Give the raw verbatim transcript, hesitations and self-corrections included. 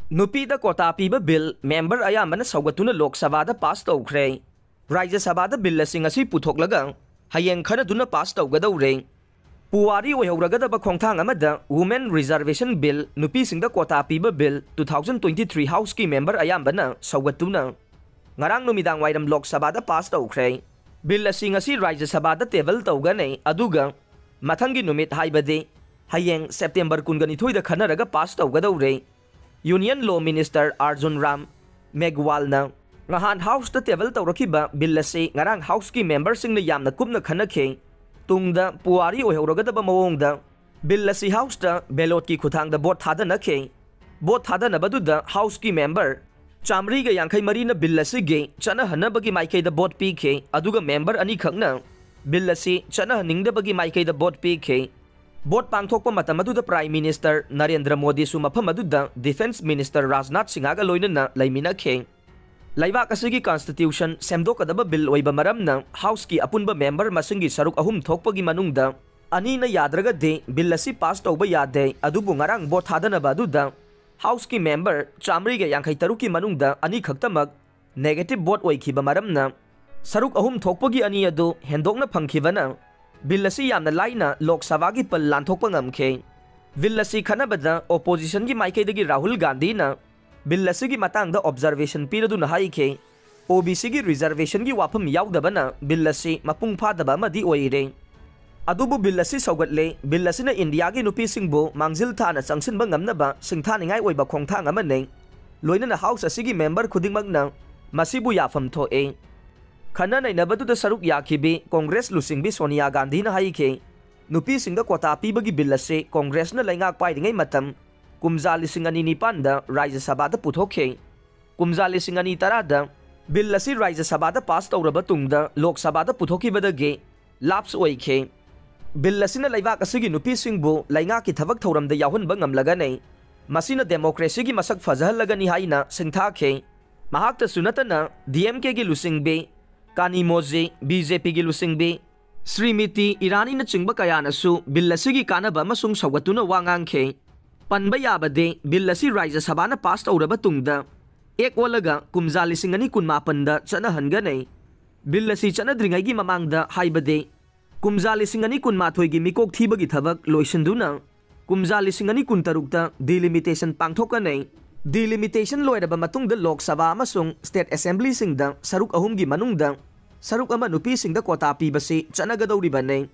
ꯅꯨꯄꯤꯗ ꯀꯣꯇꯥ ꯄꯤꯕ bill member ꯑꯌꯥꯝꯕꯅ ꯁꯧꯒꯠꯇꯨꯅ ꯂꯣꯛ ꯁꯚꯥꯗ ꯄꯥꯁ ꯇꯧꯈ꯭ꯔꯦ꯫ ꯔꯥꯖ꯭ꯌ ꯁꯚꯥꯗ ꯕꯤꯜ ꯑꯁꯤ ꯉꯁꯤ ꯄꯨꯊꯣꯛꯂꯒ ꯍꯌꯦꯡ ꯈꯟꯅꯗꯨꯅ ꯄꯥꯁ ꯇꯧꯒꯗꯧꯔꯦ꯫ ꯄꯨꯋꯥꯔꯤ ꯑꯣꯏꯍꯧꯔꯒꯗꯕ ꯈꯣꯡꯊꯥꯡ ꯑꯃꯗ Women Reservation Bill, ꯅꯨꯄꯤꯁꯤꯡꯗ ꯀꯣꯇꯥ ꯄꯤꯕ bill, two thousand twenty three Houseꯀꯤ ꯃꯦꯝꯕꯔ ꯑꯌꯥꯝꯕꯅ ꯁꯧꯒꯠꯇꯨꯅ ꯉꯔꯥꯡ ꯅꯨꯃꯤꯗꯥꯡ ꯋꯥꯏꯔꯝ ꯂꯣꯛ ꯁꯚꯥꯗ ꯄꯥꯁ ꯇꯧꯈ꯭ꯔꯦ꯫ ꯕꯤꯜ ꯑꯁꯤ ꯉꯁꯤ ꯔꯥꯖ꯭ꯌ ꯁꯚꯥꯗ ꯇꯦꯕꯜ ꯇꯧꯒꯅꯤ, ꯑꯗꯨꯒ ꯃꯊꯪꯒꯤ ꯅꯨꯃꯤꯠ, ꯍꯥꯏꯕꯗꯤ ꯍꯌꯦꯡ ꯁꯦꯞꯇꯦꯝꯕꯔ ꯀꯨꯟꯒ ꯅꯤꯊꯣꯏꯗ ꯈꯟꯅꯔꯒ ꯄꯥꯁ ꯇꯧꯒꯗꯧꯔꯦ꯫ Union Law Minister Arjun Ram Meghwalꯅ ꯉꯍꯥꯟ Houseꯇ ꯇꯦꯕꯜ ꯇꯧꯔꯛꯈꯤꯕ ꯕꯤꯜ ꯑꯁꯤ ꯉꯔꯥꯡ Houseꯀꯤ ꯃꯦꯝꯕꯔꯁꯤꯡꯅ ꯌꯥꯝꯅ ꯀꯨꯞꯅ ꯈꯟꯅꯈꯤ꯫ ꯇꯨꯡꯗ ꯄꯨꯋꯥꯔꯤ ꯑꯣꯏꯍꯧꯔꯒꯗꯕ ꯃꯑꯣꯡꯗ ꯕꯤꯜ ꯑꯁꯤ Houseꯇ ꯕꯦꯂꯣꯠꯀꯤ ꯈꯨꯠꯊꯥꯡꯗ ꯚꯣꯠ ꯊꯥꯗꯅꯈꯤ꯫ ꯚꯣꯠ ꯊꯥꯗꯅꯕꯗꯨꯗ Houseꯀꯤ ꯃꯦꯝꯕꯔ ꯆꯥꯃꯔꯤꯒ ꯌꯥꯡꯈꯩ ꯃꯔꯤꯅ ꯕꯤꯜ ꯑꯁꯤꯒꯤ ꯆꯠꯅꯍꯟꯅꯕꯒꯤ ꯃꯥꯏꯀꯩꯗ ꯚꯣꯠ ꯄꯤꯈꯤ, ꯑꯗꯨꯒ ꯃꯦꯝꯕꯔ ꯑꯅꯤꯈꯛꯅ ꯕꯤꯜ ꯑꯁꯤ ꯆꯠꯅꯍꯟꯅꯤꯡꯗꯕꯒꯤ ꯃꯥꯏꯀꯩꯗ ꯚꯣꯠ ꯄꯤꯈꯤ꯫ ꯚꯣꯠ ꯄꯥꯡꯊꯣꯛꯄ ꯃꯇꯝ ꯑꯗꯨꯗ Prime Minister ꯅꯔꯦꯟꯗ꯭ꯔ ꯃꯣꯗꯤꯁꯨ ꯃꯐꯝ ꯑꯗꯨꯗ Defence Minister ꯔꯥꯖꯅꯥꯊ ꯁꯤꯡꯍꯒ ꯂꯣꯏꯅꯅ ꯂꯩꯃꯤꯟꯅꯈꯤ꯫ ꯂꯩꯕꯥꯛ ꯑꯁꯤꯒꯤ Constitution ꯁꯦꯝꯗꯣꯛꯀꯗꯕ ꯕꯤꯜ ꯑꯣꯏꯕ ꯃꯔꯝꯅ Houseꯀꯤ ꯑꯄꯨꯟꯕ ꯃꯦꯝꯕꯔ ꯃꯁꯤꯡꯒꯤ ꯁꯔꯨꯛ ꯑꯍꯨꯝ ꯊꯣꯛꯄꯒꯤ ꯃꯅꯨꯡꯗ ꯑꯅꯤꯅ ꯌꯥꯗ꯭ꯔꯒꯗꯤ ꯕꯤꯜ ꯑꯁꯤ ꯄꯥꯁ ꯇꯧꯕ ꯌꯥꯗꯦ꯫ ꯑꯗꯨꯕꯨ ꯉꯔꯥꯡ ꯚꯣꯠ ꯊꯥꯗꯅꯕ ꯑꯗꯨꯗ Houseꯀꯤ ꯃꯦꯝꯕꯔ ꯆꯥꯃꯔꯤꯒ ꯌꯥꯡꯈꯩ ꯇꯔꯨꯛꯀꯤ ꯃꯅꯨꯡꯗ ꯑꯅꯤꯈꯛꯇꯃꯛ negative vote ꯑꯣꯏꯈꯤꯕ ꯃꯔꯝꯅ ꯁꯔꯨꯛ ꯑꯍꯨꯝ ꯊꯣꯛꯄꯒꯤ ꯑꯅꯤ ꯑꯗꯨ ꯍꯦꯟꯗꯣꯛꯅ ꯐꯪꯈꯤꯕꯅ ꯕꯤꯜ ꯑꯁꯤ ꯌꯥꯝꯅ ꯂꯥꯏꯅ ꯂꯣꯛ ꯁꯚꯥꯒꯤ ꯄꯜ ꯂꯥꯟꯊꯣꯛꯄ ꯉꯝꯈꯤ꯫ ꯕꯤꯜ ꯑꯁꯤ ꯈꯟꯅꯕꯗ Oppositionꯒꯤ ꯃꯥꯏꯀꯩꯗꯒꯤ ꯔꯥꯍꯨꯜ ꯒꯥꯟꯙꯤꯅ ꯕꯤꯜ ꯑꯁꯤꯒꯤ ꯃꯇꯥꯡꯗ observation ꯄꯤꯔꯗꯨꯅ ꯍꯥꯏꯈꯤ, OBCꯒꯤ reservationꯒꯤ ꯋꯥꯐꯝ ꯌꯥꯎꯗꯕꯅ ꯕꯤꯜ ꯑꯁꯤ ꯃꯄꯨꯡ ꯐꯥꯗꯕ ꯑꯃꯗꯤ ꯑꯣꯏꯔꯦ꯫ ꯑꯗꯨꯕꯨ ꯕꯤꯜ ꯑꯁꯤ ꯁꯧꯒꯠꯂꯦ꯫ ꯕꯤꯜ ꯑꯁꯤꯅ ꯏꯟꯗꯤꯌꯥꯒꯤ ꯅꯨꯄꯤꯁꯤꯡꯕꯨ ꯃꯥꯡꯖꯤꯜ ꯊꯥꯅ ꯆꯪꯁꯤꯟꯕ ꯉꯝꯅꯕ ꯁꯤꯡꯊꯥꯅꯤꯡꯉꯥꯏ ꯑꯣꯏꯕ ꯈꯣꯡꯊꯥꯡ ꯑꯃꯅꯤ꯫ ꯂꯣꯏꯅꯅ House ꯑꯁꯤꯒꯤ ꯃꯦꯝꯕꯔ ꯈꯨꯗꯤꯡꯃꯛꯅ ꯃꯁꯤꯕꯨ ꯌꯥꯐꯝ ꯊꯣꯛꯏ꯫ ꯈꯟꯅ ꯅꯩꯅꯕꯗꯨꯗ ꯁꯔꯨꯛ ꯌꯥꯈꯤꯕꯤ ꯀꯣꯡꯒ꯭ꯔꯦꯁ ꯂꯨꯆꯤꯡꯕꯤ ꯁꯣꯅꯤꯌꯥ ꯒꯥꯟꯙꯤꯅ ꯍꯥꯏꯈꯤ, ꯅꯨꯄꯤꯁꯤꯡꯗ ꯀꯣꯇꯥ ꯄꯤꯕꯒꯤ ꯕꯤꯜ ꯑꯁꯤ ꯀꯣꯡꯒ꯭ꯔꯦꯁꯅ ꯂꯩꯉꯥꯛ ꯄꯥꯏꯔꯤꯉꯩ ꯃꯇꯝ ꯀꯨꯝꯖꯥ ꯂꯤꯁꯤꯡ ꯑꯅꯤ ꯅꯤꯄꯥꯟꯗ ꯔꯥꯖ꯭ꯌ ꯁꯚꯥꯗ ꯄꯨꯊꯣꯛꯈꯤ꯫ ꯀꯨꯝꯖꯥ ꯂꯤꯁꯤꯡ ꯑꯅꯤ ꯇꯔꯥꯗ ꯕꯤꯜ ꯑꯁꯤ ꯔꯥꯖ꯭ꯌ ꯁꯚꯥꯗ ꯄꯥꯁ ꯇꯧꯔꯕ ꯇꯨꯡꯗ ꯂꯣꯛ ꯁꯚꯥꯗ ꯄꯨꯊꯣꯛꯈꯤꯕꯗꯒꯤ ꯂꯥꯞꯁ ꯑꯣꯏꯈꯤ꯫ ꯕꯤꯜ ꯑꯁꯤꯅ ꯂꯩꯕꯥꯛ ꯑꯁꯤꯒꯤ ꯅꯨꯄꯤꯁꯤꯡꯕꯨ ꯂꯩꯉꯥꯛꯀꯤ ꯊꯕꯛ ꯊꯧꯔꯝꯗ ꯌꯥꯎꯍꯟꯕ ꯉꯝꯂꯒꯅꯤ꯫ ꯃꯁꯤꯅ democracyꯒꯤ ꯃꯁꯛ ꯐꯖꯍꯜꯂꯒꯅꯤ ꯍꯥꯏꯅ ꯁꯤꯡꯊꯥꯈꯤ꯫ ꯃꯍꯥꯛꯇꯁꯨ ꯅꯠꯇꯅ DMKꯒꯤ ꯂꯨꯆꯤꯡꯕꯤ ꯀꯥꯅꯤꯃꯣꯖꯤ, BJPꯒꯤ ꯂꯨꯆꯤꯡꯕꯤ ꯁ꯭ꯔꯤꯃꯤꯇꯤ ꯏꯔꯥꯅꯤꯅꯆꯤꯡꯕ ꯀꯌꯥꯅꯁꯨ ꯕꯤꯜ ꯑꯁꯤꯒꯤ ꯀꯥꯟꯅꯕ ꯑꯃꯁꯨꯡ ꯁꯧꯒꯠꯇꯨꯅ ꯋꯥ ꯉꯥꯡꯈꯤ꯫ ꯄꯟꯕ ꯌꯥꯕꯗꯤ, ꯕꯤꯜ ꯑꯁꯤ ꯔꯥꯖ꯭ꯌ ꯁꯚꯥꯅ ꯄꯥꯁ ꯇꯧꯔꯕ ꯇꯨꯡꯗ ꯑꯦꯛ ꯑꯣꯜꯂꯒ ꯀꯨꯝꯖꯥ ꯂꯤꯁꯤꯡ ꯑꯅꯤ ꯀꯨꯟꯃꯥꯄꯟꯗ ꯆꯠꯅꯍꯟꯒꯅꯤ꯫ ꯕꯤꯜ ꯑꯁꯤ ꯆꯠꯅꯗ꯭ꯔꯤꯉꯩꯒꯤ ꯃꯃꯥꯡꯗ, ꯍꯥꯏꯕꯗꯤ ꯀꯨꯝꯖꯥ ꯂꯤꯁꯤꯡ ꯑꯅꯤ ꯀꯨꯟꯃꯥꯊꯣꯏꯒꯤ ꯃꯤꯀꯣꯛ ꯊꯤꯕꯒꯤ ꯊꯕꯛ ꯂꯣꯏꯁꯤꯟꯗꯨꯅ ꯀꯨꯝꯖꯥ ꯂꯤꯁꯤꯡ ꯑꯅꯤ ꯀꯨꯟꯇꯔꯨꯛꯇ delimitation ꯄꯥꯡꯊꯣꯛꯀꯅꯤ꯫ Delimitation ꯂꯣꯏꯔꯕ ꯃꯇꯨꯡꯗ ꯂꯣꯛ ꯁꯚꯥ ꯑꯃꯁꯨꯡ state assemblyꯁꯤꯡꯗ ꯁꯔꯨꯛ ꯑꯍꯨꯝꯒꯤ ꯃꯅꯨꯡꯗ ꯁꯔꯨꯛ ꯑꯃ ꯅꯨꯄꯤꯁꯤꯡꯗ quota ꯄꯤꯕꯁꯤ ꯆꯠꯅꯒꯗꯧꯔꯤꯕꯅꯤ꯫